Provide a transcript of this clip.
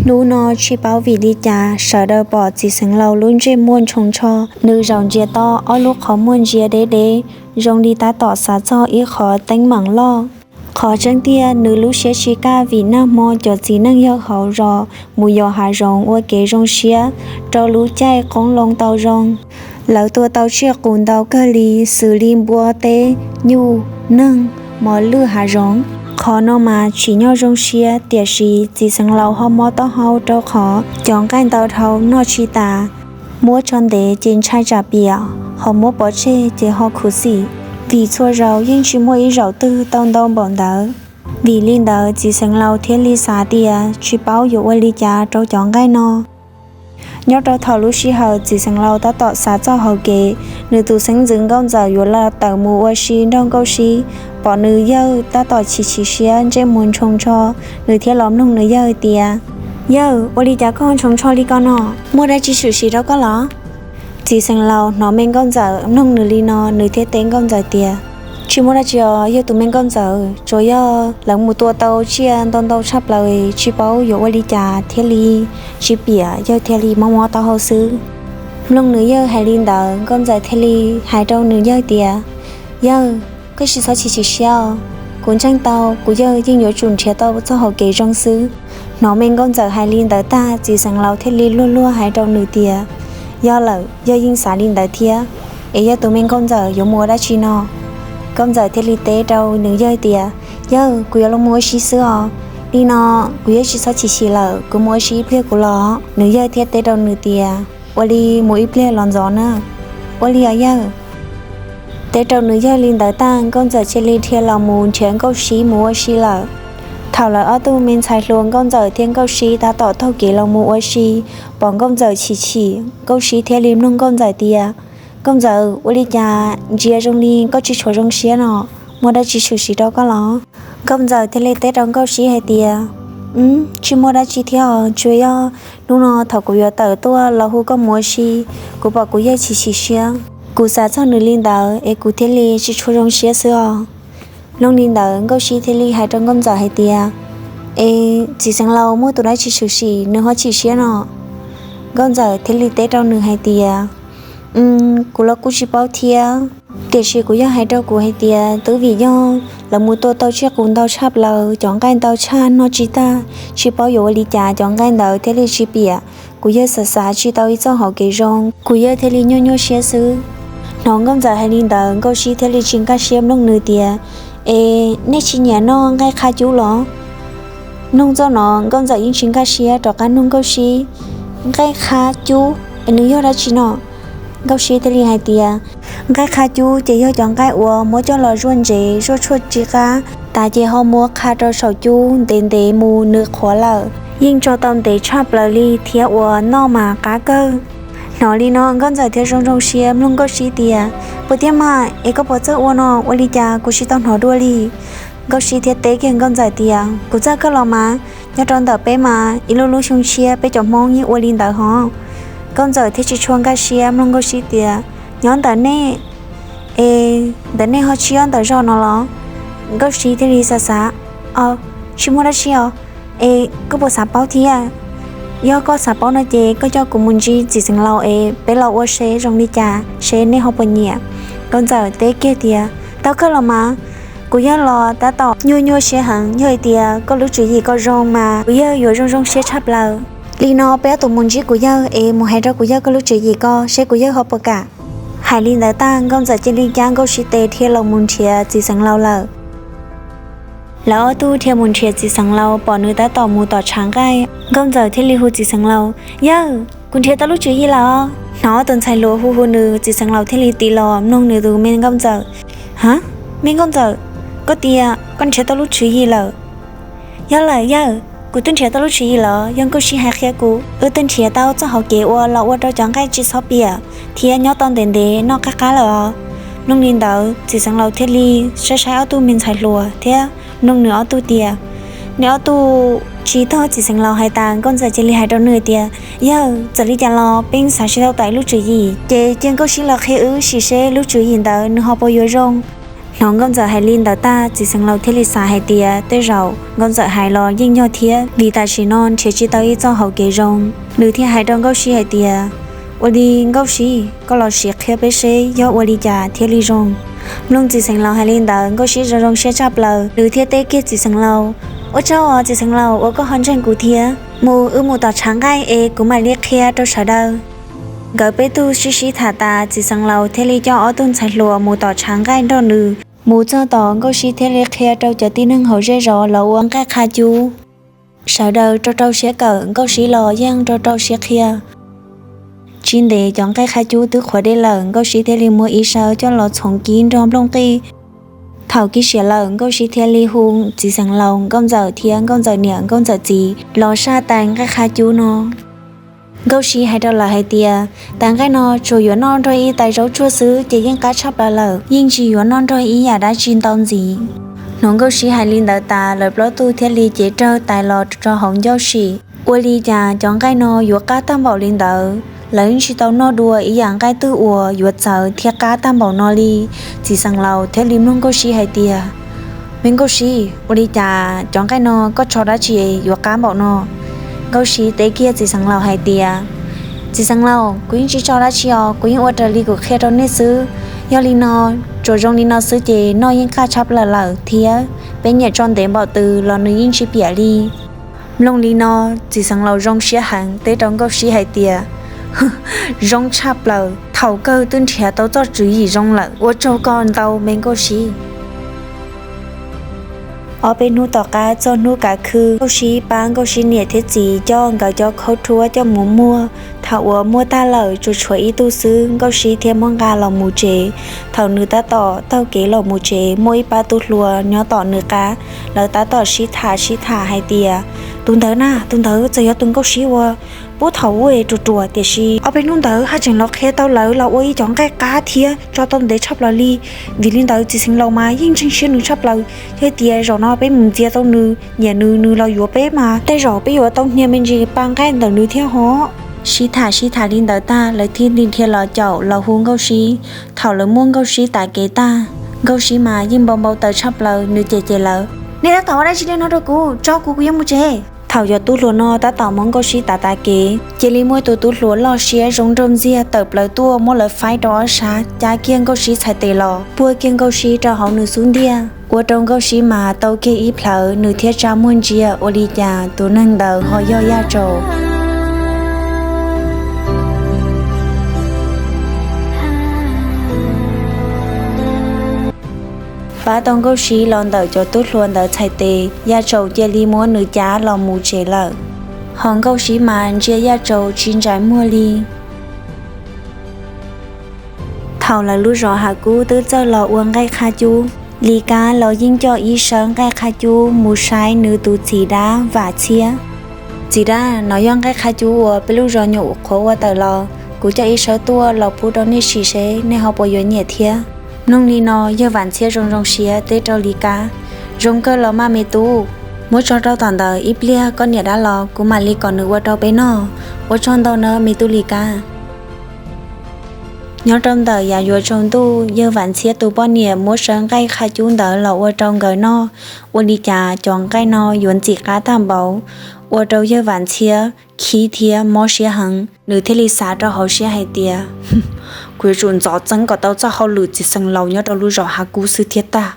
Hnub no tsis paub vim li cas sawv daws pom txiv xeev laus lub ntsej muag ntshoo ntsho, nws zaum ntsia to ob lub qhov muag ntsia dev dev, zoo li tab tom xav txog ib qhov teeb meem loj. Qhov tseeb tiag nws lub siab tsis kaj vim nag hmo cov txiv neej yawg hauv zos mus yos hav zoov ua kev zoo siab rau lub caij qoob loo tau zoo. Lawv tua tau tsiaj qus ntau kawg li, xws li npua teb, nyuj, neeg, mos lwj hav zoov. Qhov no mas tsim nyog zoo siab, tiam sis txiv xeev laus ho mob taub hau rau qhov cov nqaij ntau dhau noj tsis tas. Muab tso ntev ces ntshai tsam piam, ho muab pov tseg ces ho khuv xim, vim txhua zaus yeej tsis muaj ib zaug twg tau ntau npaum ntawd. Vim li ntawd txiv xeev laus thiaj li xav tias tsis paub yuav ua li cas rau cov nqaij no. Nyob rau thaum lub sij hawm txiv xeev laus tab tom xav txog hauv kev, nws tus xeeb ntxwv nkauj ntxawm yuav los tawm mus ua si nrog nkauj sib, pom nws yawg tab tom chim chim siab ntsej muag ntshoo ntsho, nws thiaj los mloog nws yawg tias, Yawg, ua li cas koj ntshoo ntsho li ko no? Muaj dab tsi tshwm sim rau koj los? Txiv xeev laus hnov me nkauj ntxawm mloog nws li no, nws thiaj teb nkauj ntxawm tias, Tsis muaj dab tsi os yawg tus me nkauj ntxawm, tsuas yog lawv mus tua tau tsiaj ntau ntau tshaj plaws, tsis paub yuav ua li cas thiaj li tsis piam, yawg thiaj li mob mob taub hau xwb. Mloog nws yawg hais li ntawd, nkauj ntxawm thiaj li hais rau nws yawg tias, Yawg, koj tsis txhob chim chim siab os, kuv ntseeg tau kuv yawg yeej yuav tsum nrhiav tau txoj hauv kev zoo xwb. Hnov me nkauj ntxawm hais li ntawd tag, txiv xeev laus thiaj li luag luag hais rau nws tias, Yog lawm, yawg yeej xav li ntawd thiab. Es yawg tus me nkauj ntxawm yuav mus ua dab tsi no? Nkauj ntxawm thiaj li teb rau nws yawg tias, Yawg, kuv yuav los mus ua si xwb os. Li no kuv yawg tsis txhob chim chim lawm, kuv mus ua si ib pliag kuv los. Nws yawg thiaj teb rau nws tias, Ua li mus ib pliag los ntxov na. Ua li os yawg. Teb rau nws yawg li ntawd tag, nkauj ntxawm cia li dhia los mus nrhiav nkauj sib mus ua si lawm. Thaum lawv ob tug me ntxhais hluas nkauj ntxawm thiab nkauj sib tab tom taug kev los mus ua si, pom nkauj ntxawm chim chim, nkauj sib thiaj li mloog nkauj ntxawm tias, Nkauj ntxawm, ua li cas ntsia zoo li koj tsis tshua zoo siab no? Muaj dab tsi tshwm sim rau koj los? Nkauj ntxawm thiaj li teb rau nkauj sib hais tias, Tsis muaj dab tsi thiab os, tsuas yog hnub no thaum kuv yuav tawm tuaj los hu koj mus ua si, kuv pom kuv yawg chim chim siab, kuv xav txog nws li ntawd es kuv thiaj li tsis tshua zoo siab xwb os. Mloog li ntawd nkauj sib thiaj li hais rau nkauj ntxawm hais tias, Es txiv xeev laus muaj tus dab tsi tshwm sim nws ho chim siab no? Nkauj ntxawm thiaj li teb rau nws hais tias, Kuv los kuj tsis paub thiab, tiam sis kuv yawg hais rau kuv hais tias twb vim yog lawv mus tua tau tsiaj qus ntau tshaj plaws, cov nqaij ntau tshaj noj tsis tag, tsis paub yuav ua li cas cov nqaij ntawd thiaj li tsis piam. Kuv yawg xav xav tsis tau ib txoj hauv kev zoo, kuv yawg thiaj li nyuaj nyuaj siab xwb. Hnov nkauj ntxawm hais li ntawd nkauj sib thiaj li tsis nkag siab mloog nws tias, Es nej tsis nyiam noj nqaij qha cub los? Mloog txoj no nkauj ntxawm yeej tsis nkag siab rov qab nug nkauj sib, Nqaij qha cub es nws yog dab tsi no? Nkauj sib thiaj li hais tias, Nqaij qha cub ces yog cov nqaij uas muab coj los zuaj ntsev zuaj tshuaj tsis qab tas ces ho muab qha rau saum cub ntev ntev mus nws qhuav lawm, yeej tso tau ntev tshaj plaws li thiab uas noj mas qab kawg. Hnov li no nkauj ntxawm thiaj zoo zoo siab mloog nkauj sib tias, Puas tiag mas es koj puas txawj ua no? Ua li cas kuv tsis tau hnov dua li? Nkauj sib thiaj teb kiag nkauj ntxawm tias, Kuv txawj kawg los mas, nyob rau ntawm peb mas ib lub lub xyoo tshiab peb cov Hmoob yeej ua li ntawd hos. Nkauj ntxawm thiaj tsis tshua nkag siab mloog nkauj sib tias, Nyob ntawm nej? Es ntawm nej ho tsis yog ntawm zos no los? Nkauj sib thiaj li xav xav, Tsis muaj dab tsi os. Es koj puas xav paub thiab? Yog koj xav paub no ces koj coj kuv mus ntsib txiv xeev laus es peb los ua seb zoo li cas, seb nej ho puas nyiam. Nkauj ntxawm teb kiag tias, Tau kawg los mas, kuv yawg los tab tom nyuaj nyuaj siab heev, yog hais tias koj lub tswv yim koj zoo mas kuv yawg yuav zoo zoo siab tshaj plaws. Li no peb ob tug mus ntsib kuv yawg es mus hais rau kuv yawg koj lub tswv yim ko seb kuv yawg ho puas kam. Hais li ntawd tag nkauj ntxawm cia li cab nkauj sib tes dhia los mus nrhiav txiv xeev laus lawm. Lawv ob tug dhia mus nrhiav txiv xeev laus pom nws tab tom mus tom tshav nqaij, nkauj ntxawm thiaj li hu txiv xeev laus, Yawg, kuv nrhiav tau lub tswv yim lawm os. Hnov ob tug ntxhais hluas hu hu nws, txiv xeev laus thiaj li tig los mloog nws tus me nkauj ntxawm, Ha, me nkauj ntxawm, koj tias koj nrhiav tau lub tswv yim lawm? Yog lawm yawg, kuv twb nrhiav tau lub tswv yim lawm, yog nkauj sib hais qhia kuv, wb twb nrhiav tau txoj hauv kev uas los ua rau cov nqaij tsis txhob piam thiab nyob tau ntev ntev noj qab qab lawm os. Mloog li ntawd txiv xeev laus thiaj li saib saib ob tug me ntxhais hluas thiab mloog nws ob tug tias, nws ob tug tsis tog txiv xeev laus hais tas nkauj ntxawm cia li hais rau nws tias, Yawg, txawm li cas los peb xav tsis tau tas ib lub tswv yim ces cia nkauj sib los qhia wb sim seb lub tswv yim ntawd nws ho puas yuav zoo. Hnov nkauj ntxawm hais li ntawd tag, txiv xeev laus thiaj li xav hais tias tej zaum nkauj ntxawm hais los yeej yog thiab, vim tam sim no nrhiav tsis tau ib txoj hauv kev zoo. Nws thiaj hais rau nkauj sib hais tias, ua li nkauj sib, koj los sim qhia peb seb yog ua li cas thiaj li zoo. Mloog txiv xeev laus hais li ntawd, nkauj sib zoo zoo siab tshaj plaws, nws thiaj teb kiag txiv xeev laus, ua tsaug os txiv xeev laus uas koj ho ntseeg kuv thiab. Mus, wb mus tom tshav nqaij es kuv mam li qhia rau sawv daws. Nkawd peb tug sib sib tham tas, txiv xeev laus thiaj li coj ob tug ntxhais hluas mus tom tshav nqaij nrog nws. Mus txog tom, nkauj sib thiaj li qhia rau cov tib neeg hauv zej zos los ua nqaij qha cub. Sawv daws rau rau siab kawm, nkauj sib los yeej rau rau siab qhia. Tsis ntev cov nqaij qha cub twb qhuav dej lawm, nkauj sib thiaj li muab ib sawb coj los txhoov kib nrog nplooj qij. Thaum kib siav lawm, nkauj sib thiaj li hu txiv xeev laus, nkauj ntxawm thiab nkauj ntxawm niam nkauj ntxawm txiv los saj tais nqaij qha cub no. Nkauj sib hais rau lawv hais tias, tais nqaij no tsuas yuav noj nrog ib tais zaub tsuag xwb ces yeej qab tshaj plaws lawm, yeej tsis yuav noj nrog ib yam dab tsi ntau ntxiv. Hnov nkauj sib hais li ntawd tas, lawv plaub tug thiaj li cev rawg tais los rau hauv ncauj sim. Ua li cas cov nqaij no yuav qab tag npaum li ntawd, lawv tsis tau noj dua ib yam nqaij twg uas yuav txawv thiab qab tag npaum no li. Txiv xeev laus thiaj li mloog nkauj sib hais tias, me nkauj sib, ua li cas cov nqaij no koj tso dab tsi yuav qab npaum no? Nkauj sib teb kiag txiv xeev laus hais tias, txiv xeev laus, kuv yeej tsis tso dab tsi os, kuv yeej ua raws li kuv qhia rau nej xwb. Yog li no, tsuas zoo li no xwb ces noj yeej qab tshaj plaws lawm thiab, peb nyiam tso ntev npaum twg los nws yeej tsis piam li. Mloog li no, txiv xeev laus zoo siab heev teb rau nkauj sib hais tias, zoo tshaj plaws, thaum kawg twb nrhiav tau txoj tswv yim zoo lawm, ua tsaug koj ntau me nkauj sib. Ob peb hnub tom qab txog hnub kav khw, nkauj sib pab nkauj sib niam thiab txiv coj nkawd cov khaub rhuab coj mus muag. Thaum uas muag tag lawm tsuas tshuav ib tug xwb, nkauj sib thiaj muab nqa los mus tsev. Thaum nws tab tom taug kev los mus tsev, muaj ib pab tub hluas nyob tom nws qab, lawv tab tom sib tham sib tham hais tias, tus ntawd na, tus ntawd txawm yog tus nkauj sib uas pub thaum ub ruam ruam, tiam sis ob peb hnub ntawd haj tseem los qhia tau lawv los ua ib cov nqaij qab thiab tso tau ntev tshaj plaws li. Vim li ntawd txiv xeev laus mas yeej ntseeg siab nws tshaj plaws, yog tias zaum no peb mus ntxias tau nws, nyiam nws, nws los yuav peb mas tej zaum peb yuav tau hnia me ntsis pa nqaij ntawm nws thiab hov. Sib tham sib tham li ntawd tag, lawv thiaj li dhia los caum los hu nkauj sib. Thaum lawv muab nkauj sib tav kev tag, nkauj sib mas yeej npau npau taws tshaj plaws, nws cem cem lawv, nej tab tom ua dab tsi li no rau kuv, tso kuv, kuv yuav mus tsev. Thaum cov tub hluas no tab tom muab nkauj sib tav tav kev, cia li muaj tus tub hluas loj siab zoo nraug ntxiag tawm plaws tuaj muab lawv faib rau ob sab, cab kiag nkauj sib txhais tes los, puag kiag nkauj sib rau hauv nws xub ntiag, ua rau nkauj sib mas tau kiag ib plhawv, nws thiaj tsa muag ntsia, ua li cas tus neeg ntawd ho yog Yaj Tsaus. Pab tau nkauj sib los ntawm cov tub hluas ntawd txhais tes, Yaj Tsaus cia li muab nws cab los mus tsev lawm. Ho nkauj sib mas ntsia Yaj Tsaus tsis ntsais muag li. Thaum lawv lub zos Hav Kub twb txawj los ua nqaij qha cub, Lis Kab los yeej coj ib sawb nqaij qha cub mus saib nws tus txiv dab Vam Txhiab. Txiv dab, no yog nqaij qha cub uas peb lub zos nyuam qhuav ua tawm los, kuv coj ib sawb tuaj los pub rau nej sim seb nej ho puas yuav nyiam thiab. Mloog li no, yawg Vam Txhiab zoo zoo siab teb rau Lis Kab, zoo kawg los mas me tub, muab tso rau tom ntawd, ib pliag koj niam dab los kuv mam li kom nws ua rau peb noj. Ua tsaug ntau nawb me tub Lis Kab. Nyob rau ntawm yav yuav tsaus ntuj, yawg Vam Txhiab tus poj niam muab sawv nqaij qha cub ntawd los ua rau nkawd noj. Ua li cas cov nqaij no yuav ntxim qab tag npaum, ua rau yawg Vam Txhiab khib thiab mob siab heev. Nws thiaj li xav rau hauv siab hais tias, kuv yuav tsum ntxov txeeb kom tau txoj hauj lwm txiv xeev laus nyob rau lub zos Hav Kub xwb thiaj tag.